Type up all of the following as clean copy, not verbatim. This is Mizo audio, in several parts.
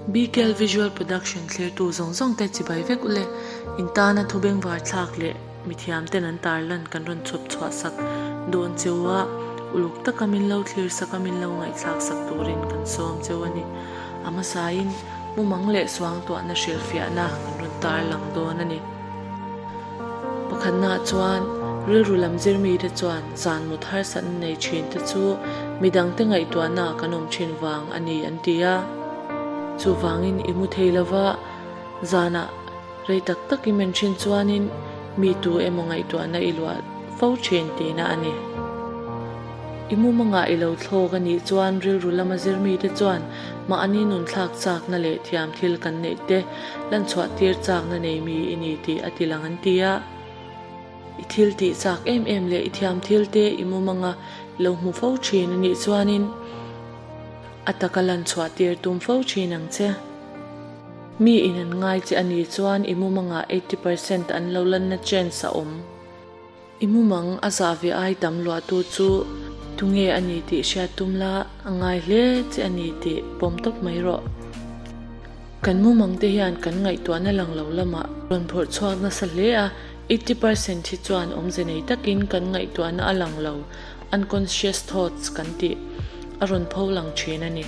BKL Visual Production thlirtu zawng zawng te chibai vek ule, in tana thu bengvar thlak leh mithiam ten an tarlan kan rawn chhawp chhuah sak dawn cheu a, uluk taka min lo thlir sak a min lo ngaihthlak sak turin kan sawm cheu a ni. A hmasain mumang leh suangtuahna hrilhfiahna kan rawn tarlang dawn a ni. Pakhatnaah chuan rilru lam zirmite chuan zan mut harsatna nei thinte chu midangte ngaihtuahnaah kan awm thin vang a ni an ti a. Chuvangin i mu thei lova zanah rei tak tak i men thin chuanin mi tu emaw ngaihtuahna i luah fo thin tihna a ni. I mumangah i lo thlawk a nih chuan rilru lama zirmite chuan mahni nunthlak chakna leh thiam thil kan neih te Lanchhuah tir chakna nei mi i ni tih a ti lang an ti a. I thil tih chak em em leh i thiam thil te i mumanga lo hmu fo thin a nih chuanin a taka lanchhuah tir tum fo thin ang che. Mi in an ngai che a nih chuan i mumangah 80% an lo lanna chance a awm. I mumang a zah ve ai tam luahtu chu tunge a ni tih hriat tum la, a ngai hle che a ni tih pawm tawp mai rawh. Kan mumang te hian kan ngaihtuahna lang lo lamah rawn phawrh chhuak nasa hle a, 80% hi chuan awmze nei takin kan ngaihtuahna a lang lo, unconscious thoughts kan tih, a rawn pho lang thin a ni.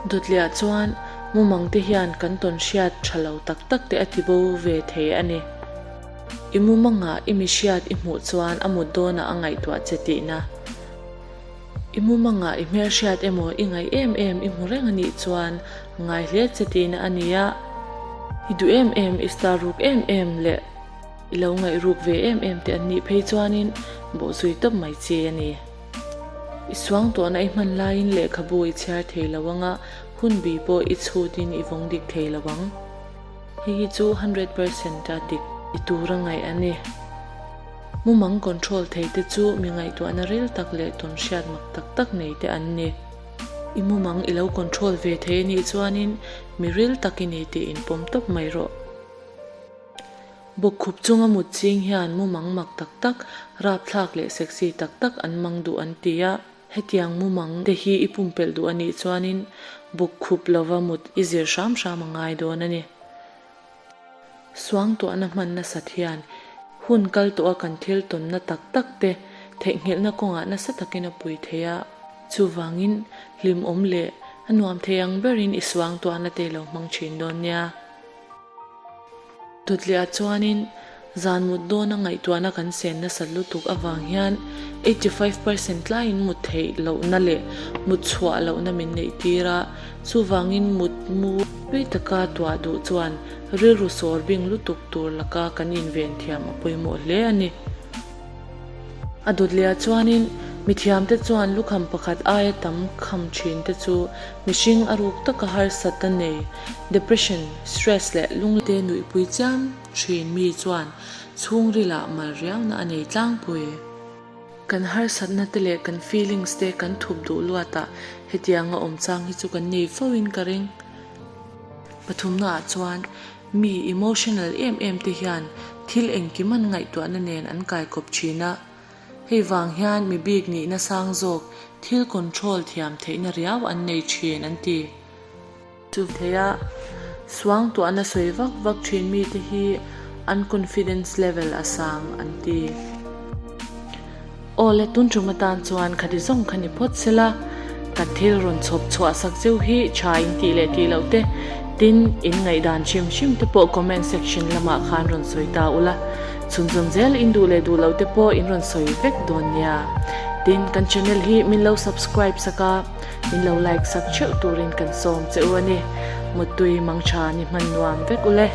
Dawtliah chuan mumang te hian kan tawn hriat tha lo tak tak te a ti bo ve thei a ni. I mumangah i mi hriat i hmuh chuan a mut dawnah a ngaihtuah che tihna. I mumangah i hmelhriat emaw i ngaih em em i hmu reng a nih chuan a ngai hle che tihna a ni a. I duh em em, i star ruk em em leh i lo ngaih ruk ve em em te an nih phei chuanin bawhzui tawp mai che a ni. I suangtuahna i hman laiin lehkhabu i chhiar thei lo anga hun bi pawh i chhutin i vawng dik thei lo ang. Hei hi chu 100% a dik i tur a ngaih a ni. Mumang control thei te chu mi ngaihtuahna ril tak leh tawn hriat mak tak tak nei te an ni. I mumang i lo control ve thei a nih chuanin mi ril tak i ni tih inpawm tawp mai rawh. Bawkkhup chunga mut ching hian mumang mak tak tak, rapthlak leh sexy tak tak an mang duh an ti a. Hetiang mumang te hi i pumpelh duh a nih chuanin bawkkhup lova mut i zir hram hram a ngai dawn a ni. Suangtuahna hman nasat hian hun kal tawha kan thil tawnna tak tak te theihnghilhna kawngah nasa takin a pui thei a. Chuvangin hlimawm leh a nuam thei ang berin i suangtuahna te lo hmang thin dawn nia. Dawtliah chuanin zan mut dawna ngaihtuahna kan sen nasat lutuk avang hian 85% tlaiin mut theih lohna leh mut chhuah lohna min neih tir a, chuvangin mut mu tui taka tuah duh chuan rilru sawr bing lutuk tur laka kan inven thiam a pawimawh hle a ni. A dawtliah chuanin mithiamte chuan lukham pakhat aia tam kham thinte chu mihring a ruk taka harsatna nei, depression, stress leh lunglente nuihpui chiam thin mi chuan chhungrilah mal riauna a nei tlangpui. Kan harsatna te leh kan feelings te kan thup duh luatah hetianga awm chang hi chu kan nei fo in ka ring. Pathumnaah chuan Mi emotional em em te hian thil engkim an ngaihtuahna nen an kaikawp thin a, hei vang hian mi bik nihna sang zawk thil control thiam theihna riau an nei thin an ti. Chu thei a, suangtuahna sawi vak vak thin mite hi an confidence level a sang an ti. Aw le tun tum atan chuan khati zawng kha ni phawt sela, kan thil rawn chhawp chhuah sak cheu hi tha in tih leh tih loh te, tin in ngaihdan hrim hrim te pawh comment section lamah khan rawn sawi ta ula, chhunzawm zel in duh leh duh loh te pawh in rawn sawi vek dawn nia. Tin kan channel hi min lo subscribe sak a, min lo like sak theuh turin kan sawm che u a ni. Muttui mangtha ni hman nuam vek ule.